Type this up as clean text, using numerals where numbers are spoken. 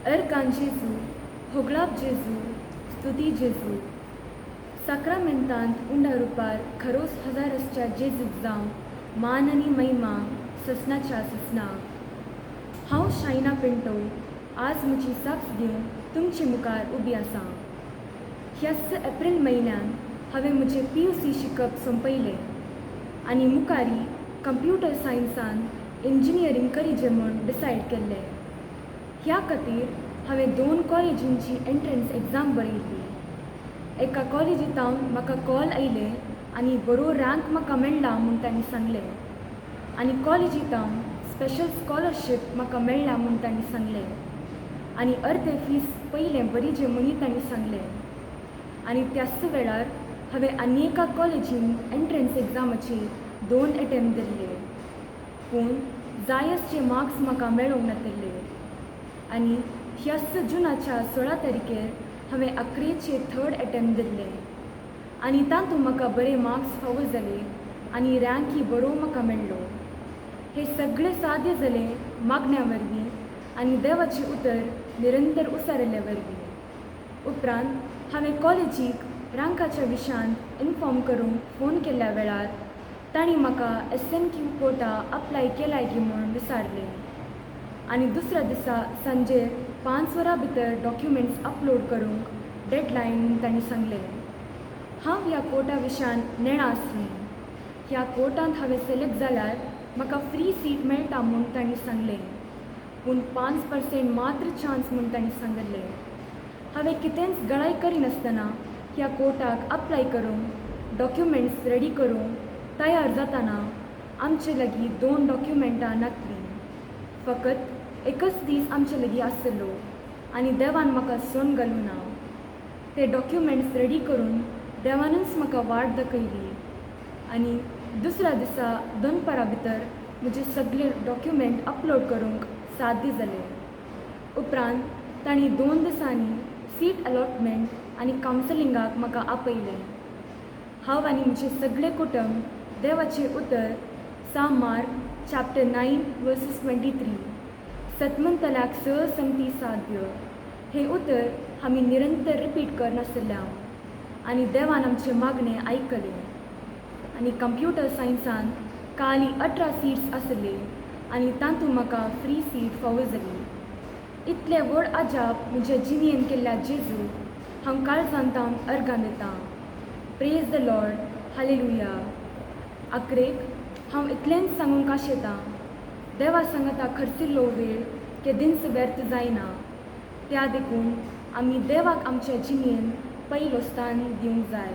अर्गां जेजू, होगळाप जेजू, स्तुती जेजू. साक्रामेंतांत उंडा रुपार खरोच हजार आसच्या जेजूक जावं मान आनी महिमा ससनाच्या ससना. हांव शायना पिंटो, आज म्हजी साक्ष दिवन तुमचे मुखार उबी आसा. ह्याच एप्रील म्हयन्यान हांवें म्हजें पीयूसी शिकप सोंपयलें आनी मुखारी कंप्युटर सायन्सान इंजिनियरींग करीजे म्हूण डिसायड केल्लें. ह्या खातीर हांवें दोन कॉलेजींची एंट्रन्स एग्जाम बरयल्ली. एका कॉलेजींत म्हाका कॉल आयले आनी बरो रँक म्हाका मेळ्ळा म्हूण तांणी सांगलें आनी कॉलेजींत स्पेशल स्कॉलरशीप म्हाका मेळ्ळ्या म्हूण तांणी सांगलें आनी अर्दे फीस पयलें भरीजे म्हणूय तांणी सांगलें. आनी त्याच वेळार हांवें आनी एका कॉलेजीन एंट्रन्स एग्जामाचे दोन एटेम्प्ट दिल्ले, पूण जाय आसचे मार्क्स म्हाका मेळोंक नातिल्ले. आनी ह्याच जुनाच्या 16 तारखेर हांवें अकरेचे थर्ड एटेम्प्ट दिल्ले आनी तातूंत म्हाका बरे मार्क्स फावो जाले आनी रँकय बरो म्हाका मेळ्ळो. हे सगळे साध्य जालें मागण्या वरवीं आनी देवाचें उतर निरंतर उसारिल्ले वरवीं. उपरांत हांवें कॉलेजीक रँकाच्या विशयांत इन्फॉर्म करूंक फोन केल्ल्या वेळार तांणी म्हाका एसएनक्यू कोटा अप्लाय केलाय की म्हूण विचारलें आनी दुसऱ्या दिसा सांजे 5 वरां भितर डॉक्युमेंट्स अपलोड करूंक डेडलायन म्हूण तांणी सांगलें. हांव ह्या कोटा विशयान नेणा आसलें. ह्या कोटांत हांवें सिलेक्ट जाल्यार म्हाका फ्री सीट मेळटा म्हूण तांणी सांगलें, पूण 5% मात्र चान्स म्हूण तांणी सांगिल्लें. हांवें कितेंच गळाय करिनासतना ह्या कोटाक अप्लाय करूंक डॉक्युमेंट्स रेडी करूंक तयार जाताना आमचे लागीं दोन डॉक्युमेंटां नासलीं. फकत एकच दीस आमचे लागीं आसलो आनी देवान म्हाका सोण घालूं ना. ते डॉक्युमेंट्स रेडी करून देवानूच म्हाका वाट दाखयली आनी दुसऱ्या दिसा दनपारा भितर म्हजे सगळे डॉक्युमेंट अपलोड करूंक साध्य जालें. उपरांत तांणी 2 दिसांनी सीट अलॉटमेंट आनी कावन्सिलिंगाक म्हाका आपयलें. हांव आनी म्हजें सगळें कुटुंब देवाचें उतर सा मार्क चॅप्टर 9 वर्सीस 23, सतमंतल्याक स संगती साध्य, हें उतर आमी निरंतर रिपीट करनासल्या आनी देवान आमचें मागणें आयकलें. आनी कंप्युटर सायन्सान काली 18 सीट्स आसले आनी तातूंत म्हाका फ्री सीट फावो जाली. इतलें व्हड अजाप म्हज्या जिणेन केल्ल्या जेजू हांव काळजांत अर्गां दितां. Praise the Lord, hallelujah. आखरेक हांव इतलेंच सांगूंक आशेतां, देवा सांगाता खर्चिल्लो वेळ केदींच व्यर्थ जायना. त्या देखून आमी देवाक आमच्या जिणेन पयलो स्थान दिवंक जाय.